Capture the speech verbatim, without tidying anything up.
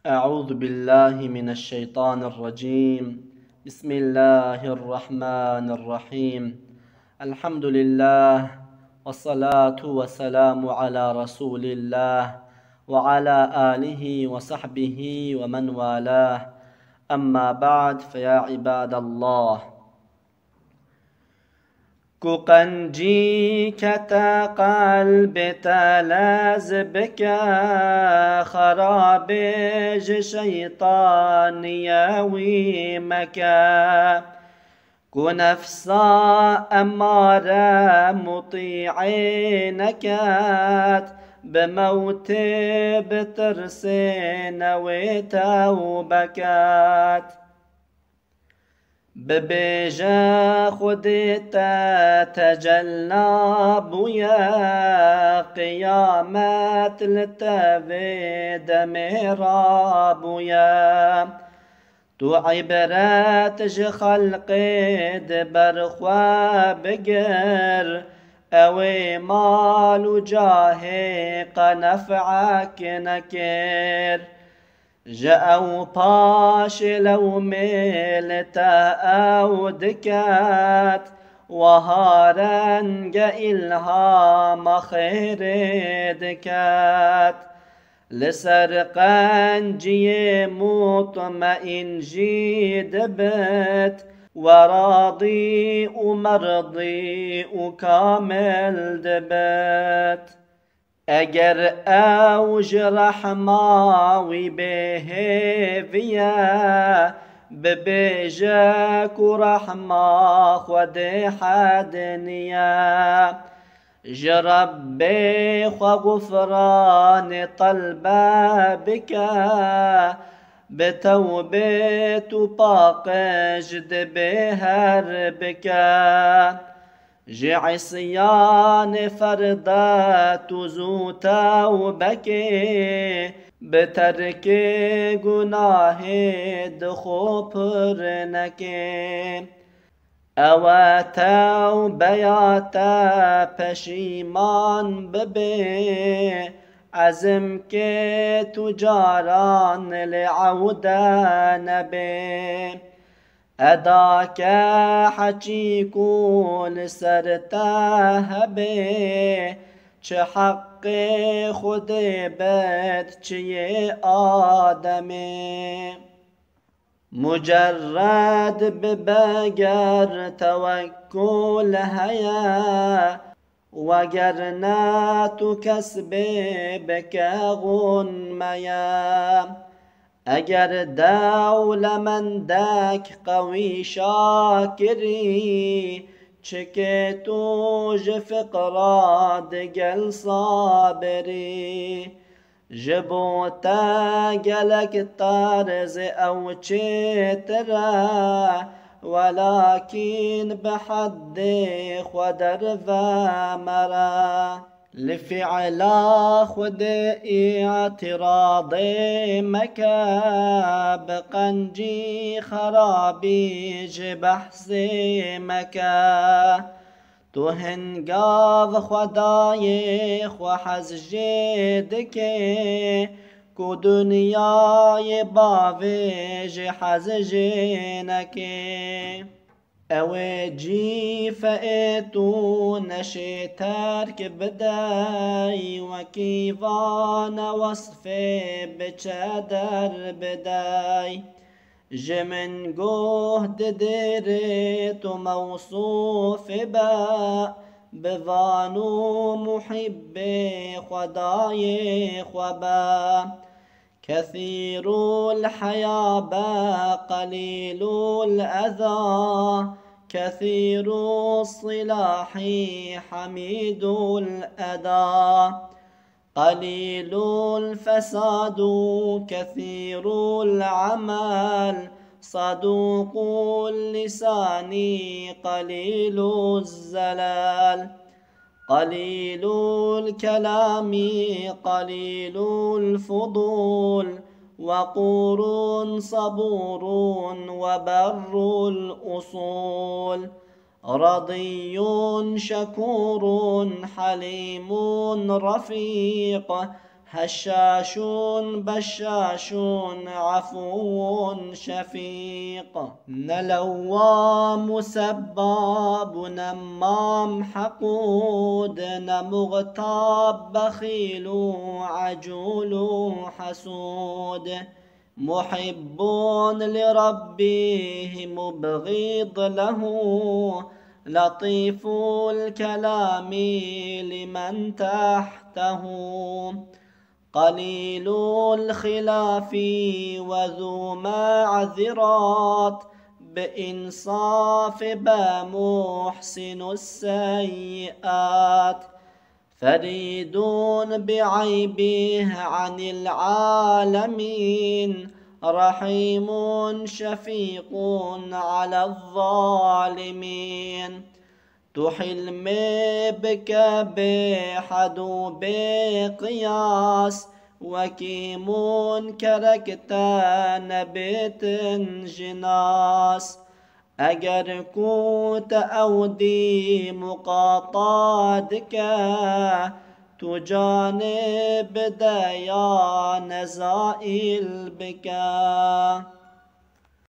أعوذ بالله من الشيطان الرجيم. بسم الله الرحمن الرحيم. الحمد لله، والصلاة والسلام على رسول الله، وعلى آله وصحبه ومن والاه. أما بعد، فيا عباد الله. Ku qencî kete qelbê te lez bike, xerabê ji şeytaniyê wî meke. Ku nefsa emare mutî'ê neket, bi mewtê bitirsê newê tewbe ket. Bibêje Xwedê te tecella bûye, qiyamet li te vê demê rabûye. Tu îbret ji xelqê di ber xwe bigir, ew ê mal û cahê qe nef'ek nekir. Ji ew paşê lewmê li te ew diket, wiha renge îlhama xêrê diket. Li ser qenciyê mutmeîn jî dibit, we radî û merdî û kamil dibit. Eger ew ji rehma wî bêhêviye, bibêje ku rehma Xwedê hed niye. Ji Rebbê xwe gufranê telbe bike, bi tewbê tu paqij dibê her bike. Ji îsyanê ferde tu zû tewbe kê, bi terkê gunahê di xwe pir nekê. Ew e tewbeya te, peşîman bibê, ezim kê tu caran lê ewde nebê. Eda ke heçî ku li ser te hebê, çi heqê Xwedê bet, çi yê Ademê. Mucerred bibe ger tewekkul heye, wegerne tu kesbê bike xunmeye. Eger dewlemendek qewî şakirî, çikê tu ji fiqra digel sabirî. Ji bo te gelek tarz ew çêtir e, welakîn bi heddê xwe derve mere. Li fi'la Xwedê îtiradê meke, bi qencî xerabî ji behsê meke. Tu hingav Xwedayê xwe hez jê dikê, ku dinyayê bavê jê hez jê nekê. Ew ê cîfeyê tu neşê terk bidey, wekî vane wesfê biçe derbidey. Ji min guh didêrê tu mewsûf be, bi van û muhibbê Xwedayê xwe be. كثير الحيا به قليل الأذى، كثير الصلاح حميد الأدى. قليل الفساد كثير العمل، صدوق اللسان قليل الزلل. قليل الكلام قليل الفضول، وقور صبور وبر الأصول. رضي شكور حليم رفيق، هشاش بشاش عفو شفيق. Ne lewwam û sebbab û nemmam heqûd, ne muxtab, bexîl û ecûl û hesûd. محب لربه مبغض له، لطيف الكلام لمن تحته. قليل الخلاف وذو معذرات، بإنصاف بمحسن السيئات. فريد بعيبه عن العالمين، رحيم شفيق على الظالمين. Tu hilmê bike bê hed û bê qiyas, wekî munkerek te nebêtin ji nas. Eger ku te ew dî muqata dike, tu canê bide ya nezaîl bike.